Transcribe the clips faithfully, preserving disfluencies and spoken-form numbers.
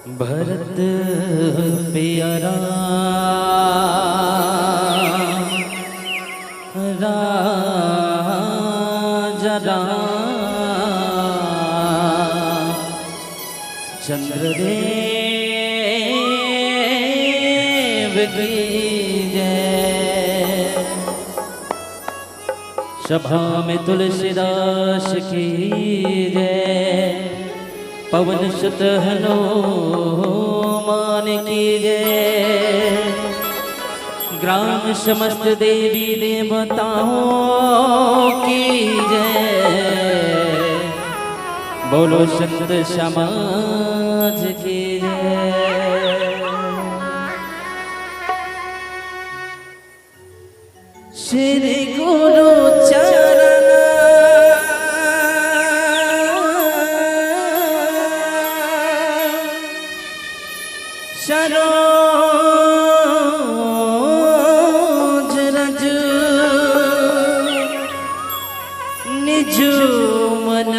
भरत पिया राम, राजा राम, चंद्रदेव की जय। सभा में तुलसीदास की जय, पवन सुत हनुमान की जय, ग्राम समस्त देवी देवताओं की जय, बोलो संत समाज की जय। श्री गुरु चरण सरोज रज निज मन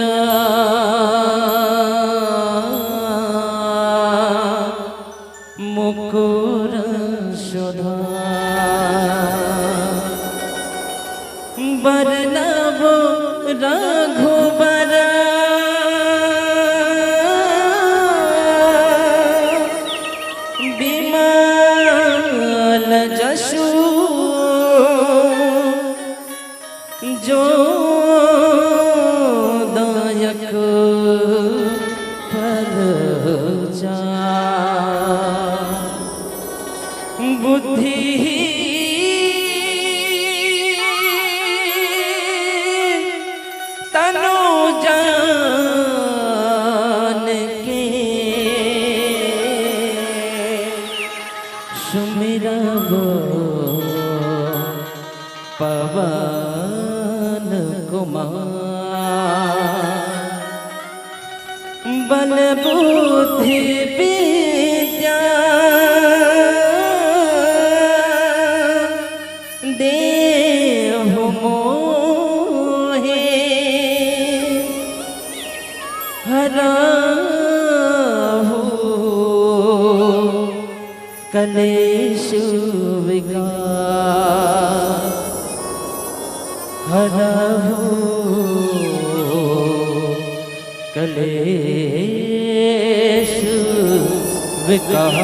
मुकुर सुधा। बरनब रघुबर विमल जसु जो दायक फल जा। बुद्धि तनु जान के सुमिरब पवन कुमार। बल बुद्धि विद्या देहु मोहे हराहु कलेश विकार। हरहु कलेश विकार।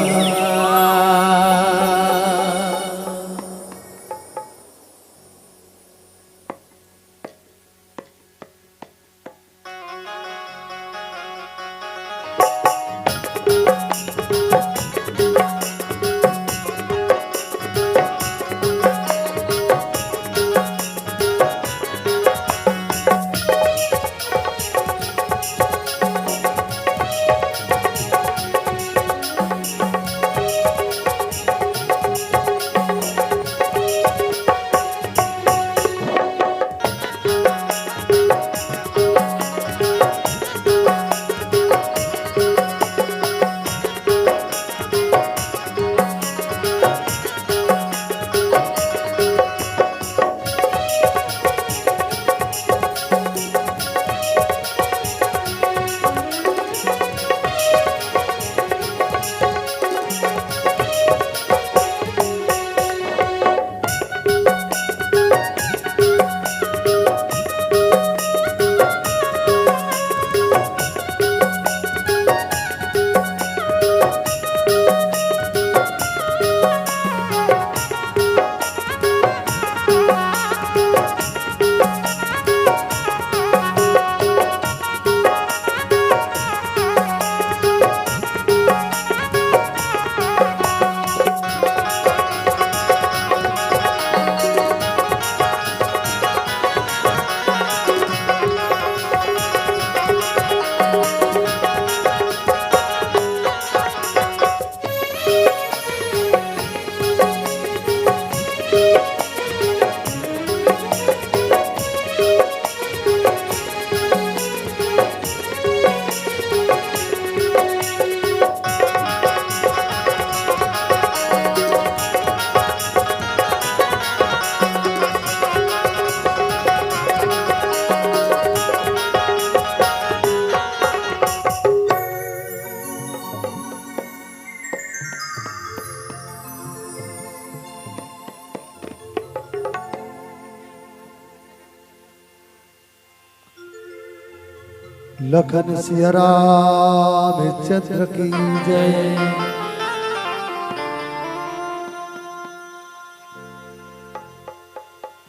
लखन सिया रामचंद्र की जय।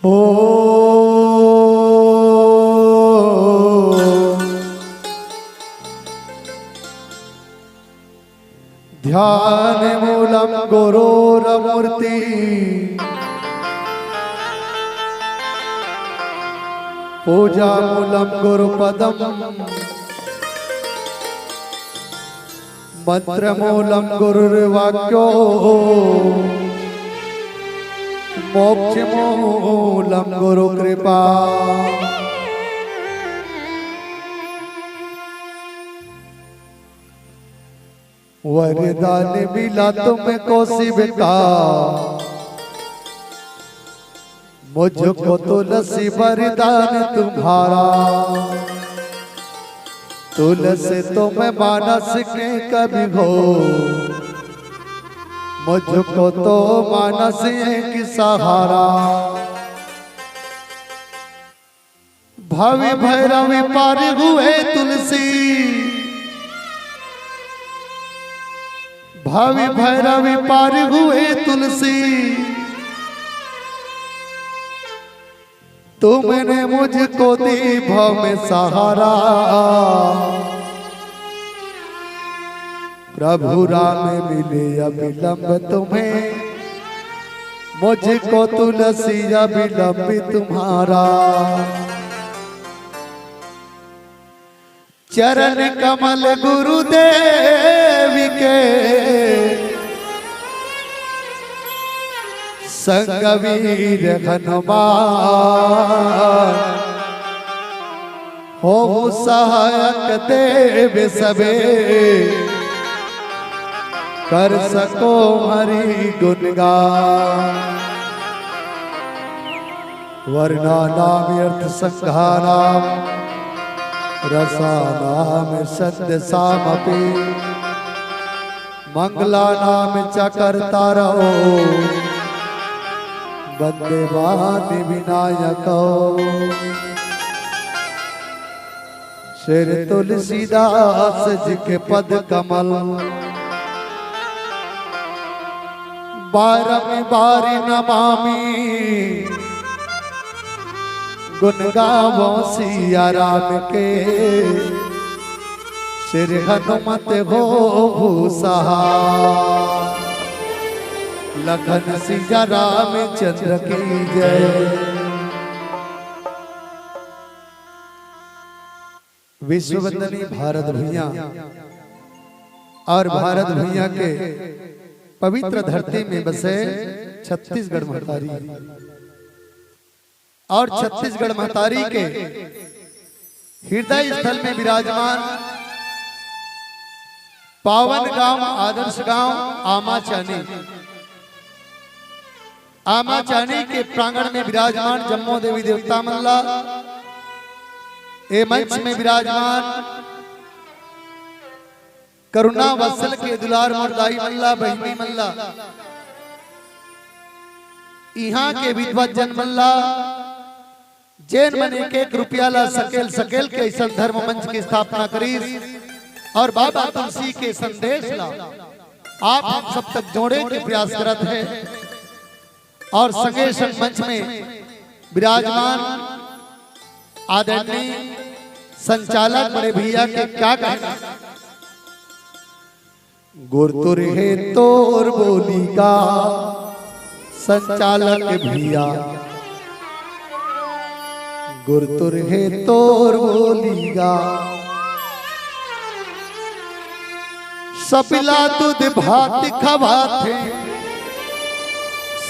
ओ ध्यान मूलम गुरोर मूर्ति, पूजा मूलम गुरु पदम, मंत्र मूलम गुरुर्वाक्यो, मोक्ष मूलम गुरु कृपा। वरदान मिला तुमको शिव का, मुझको तुलसी वरदान तुम्हारा। तुलसी तुम मानस के कवि हो, मुझको तो मानस एक सहारा। भव भैरव पार हुए तुलसी, भव भैरव पार हुए तुलसी, तुमने मुझको दी भव में सहारा। प्रभु राम मिले अविलंब तुम्हें, मुझको तुलसी अविलंब तुम्हारा। चरण कमल गुरुदेव के, संग वीर हनुमान, हो सहायक देव सबे, कर सको हरि गुणगान। वर्णानां व्यर्थसंघानां रसानां छंदसामपि। मंगलानां च कर्तारौ वंदे वाणी विनायकौ। श्री तुलसीदास जी के पद कमल बारंबार नमामि। गुण गावो सिया राम के, श्री हनुमत हो सहाय। लखन सिया रामचंद्र की जय। विश्ववंदनी भारत भुइयां और भारत भुइयां के पवित्र धरती में बसे छत्तीसगढ़ महतारी और छत्तीसगढ़ महतारी के हृदय स्थल में विराजमान पावन गांव, आदर्श गांव आमाचानी, आमाचानी के प्रांगण में विराजमान जम्मो देवी देवता मन ला, ए मंच में विराजमान करुणा वत्सल के दुलार मोर दाई मन ला, बहिनी मन ला, इहां के विद्वत जन मन ला, जेन मन एक एक रुपया ला सकेल सकेल के ऐसन धर्म मंच की स्थापना करीस और बाबा तुलसी के संदेश ला आप हम सब तक जोड़े के प्रयास करत हे। और संगे संग मंच में विराजमान आदरणीय संचालक बड़े भैया के क्या कहना। गुरतुर हे तोर बोली का संचालक भैया, गुरतुर हे तोर बोली का। सबला दूध भात खवाथे,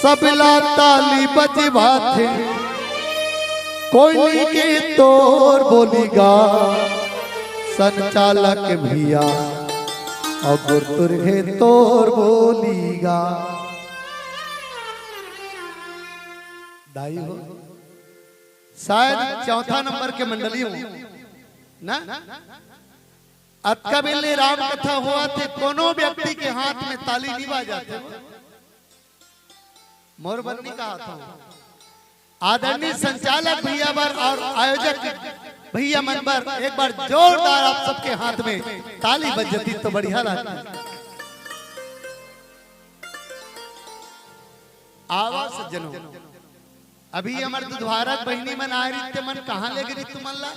सबला ताली बजवाथे, कोई के तोर बोली गा संचालक भैया, और गुरतुर हे तोर बोली गा। दाई हो, शायद चौथा नंबर के मंडली हो ना, अतका बेले राम कथा होवत हे, कोनो व्यक्ति के हाथ में ताली नहीं बाजाथे। मोर बर नहीं कहा था। आदरणीय संचालक भैया बर और आयोजक भैया मन बर एक बार जोरदार आप सबके हाथ में ताली बज जतिस तो बढ़िया लागतिस। आवा सज्जनों, अभी हमर दुधारक बहिनी मन आय रहिस, ते मन कहाँ ले गे रहिस तुमन ला?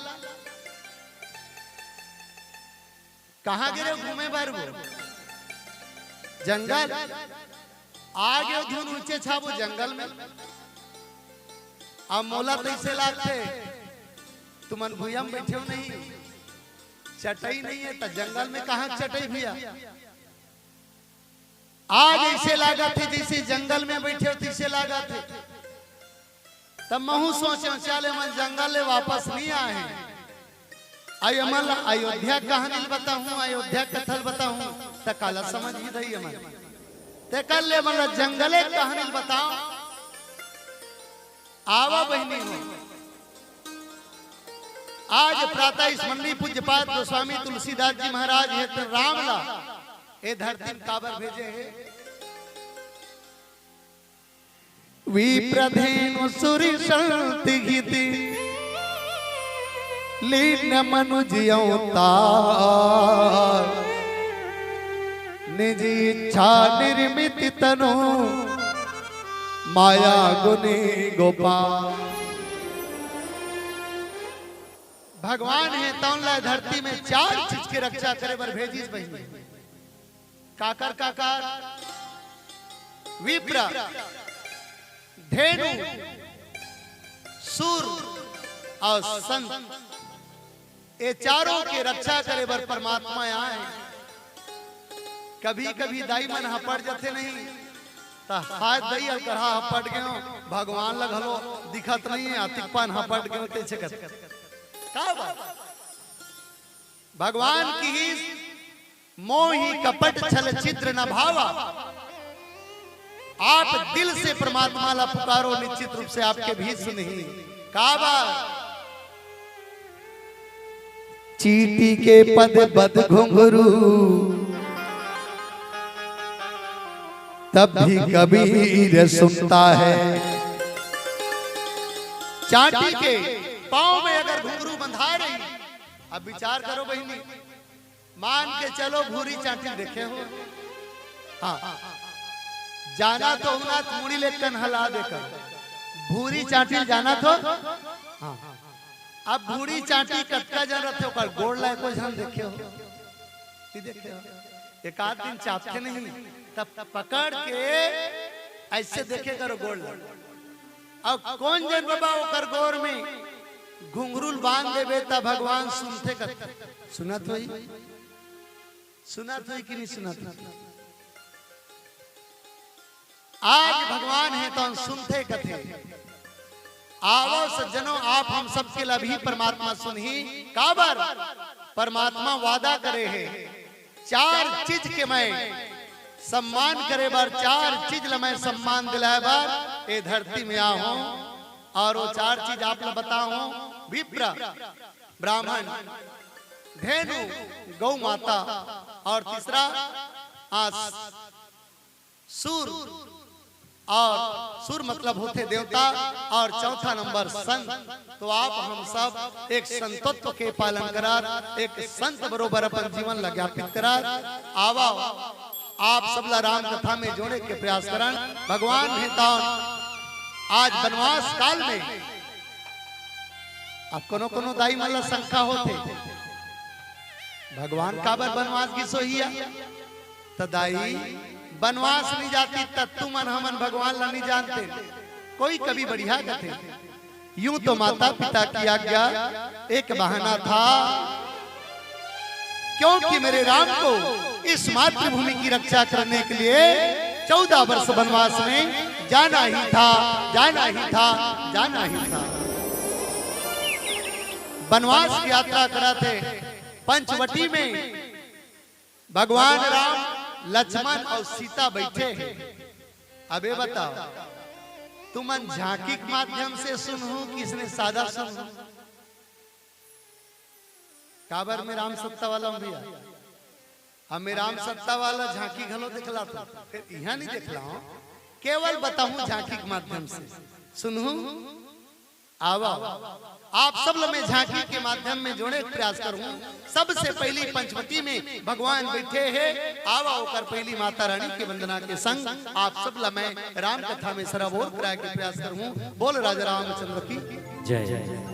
कहाँ गे रहे घूमे बर वो? जंगल। आ गे हो धुन ऊंचे छाबो जंगल में। अब मोला तइसे लागथे, तुमन भुइयां में बइठे हो नहीं, चटई नहीं हे, त जंगल में कहाँ चटई भैया? आज अइसे लागथे जइसे जंगल में बइठे हो तइसे लागथे। तब महूं सोचेंव, चल एमन जंगल ले वापस नहीं आए हे। अउ एमन ला अयोध्या कहानी ल बताहूं, अयोध्या कथा ल बताहूं, त काला समझ ही दई एमन। तेकर ले एमन ला जंगले कहानी ल बताओ। आवा बहिनी हो। आज प्रातः स्मरणीय पूज्यपाद गोस्वामी तुलसीदास जी महाराज हे त राम ला ए धरती में काबर भेजे हे? विप्रधेनु सुरिसंति गिति लीन मनुज अवतार। निज इच्छा निर्मित तनु माया गुनी गोपाल। भगवान हे तौन ला धरती में चार चीज के रक्षा करे बर भेजिस बहिनी। काकर काकर? विप्र, धेनु, सुर अउ संत। ये चारों के रक्षा करे बर परमात्मा आए। कभी कभी दाई मन हपट जथे नहीं, त हाय दई अउ करहा हपट गेंव, भगवान ला घलो दिखत नहीं हे, अतिक पान हपट गेंव, ते छकत का बात? भगवान किहिस मोहि कपट छल छिद्र न भावा। आप दिल से परमात्मा ला पुकारो, निश्चित रूप से आपके भी सुनही। का बात? चींटी के पद बद घुंघरू तब भी कबीर सुनता है। चांटी के पांव में अगर घुंघरू बंधा रही, अब विचार करो बहिनी, मान के चलो भूरी चांटी देखे हो, हाँ, जानत हो ना, मुड़ी ले कन हला दे कर, भूरी चांटी जानत हो, हाँ। अब भूरी चांटी कतका जन रथे, ओकर गोड़ ला एको झन देखे हो, नहीं देखे हो? एक आध दिन चापथे नहीं, तब पकड़ के ऐसे देखे करो गोड़ ला। अउ कोन जन बाबा ओकर गोड़ में घुंघरू ल बांध देबे त भगवान सुनथे कथे। सुनत होई, सुनत होई कि नहीं सुनत होई? आज भगवान हे तौन सुनथे कथे। आवो सज्जनों, आप हम सबके ला भी परमात्मा सुनही। काबर? परमात्मा वादा करे हे, चार चीज के मैं सम्मान करे बर, चार चीज ला मैं सम्मान दिलाए बर ए धरती में आहूं। अउ वो चार चीज आप ला बताहूं, विप्र, ब्राह्मण, धेनु, गौ माता, अउ तीसरा आस, सुर, अउ सुर मतलब होथे देवता, अउ चौथा नंबर संत। तो आप हम सब एक संतत्व के पालन करत, एक संत बरोबर अपन जीवन ला ज्ञापित करत। आवा, आप सबला राम कथा में जोड़े के प्रयास करन। भगवान हे तौन आज बनवास काल में, अब कोनो कोनो दाई मन ला शंका होथे, भगवान काबर बनवास गिस होही या? त दाई, बनवास नहीं जातिस त तुमन हमन भगवान ला नहीं जानते। कोई कवि बढ़िया कथे, यूं तो माता पिता की आज्ञा एक बहाना था, क्योंकि मेरे राम को इस मातृभूमि की रक्षा करने के लिए चौदह वर्ष वनवास में जाना ही था, जाना ही था, जाना ही था। वनवास की यात्रा करत हे, पंचवटी में भगवान राम, लक्ष्मण अउ सीता बइठे हे। अब ये बताओ, तुमन झांकी के माध्यम से सुनहू कि इसने सादा सुनहू? काबर मैं राम सत्ता वाला हूं भैया, हम मैं राम सत्ता वाला झांकी घलो देखला तो फिर इहां नहीं देखला हूं, केवल बताहूं झांकी के माध्यम से सुनहू। आवा, आप सब ल मैं झांकी के माध्यम में जोड़े के प्रयास करहूं। सबसे पहली पंचवटी में भगवान बैठे हे, आवा ओकर पहली माता रानी के वंदना के संग आप सब ल मैं राम कथा में सराबोर कराए के प्रयास करहूं। बोल राजा रामचंद्र की। जय।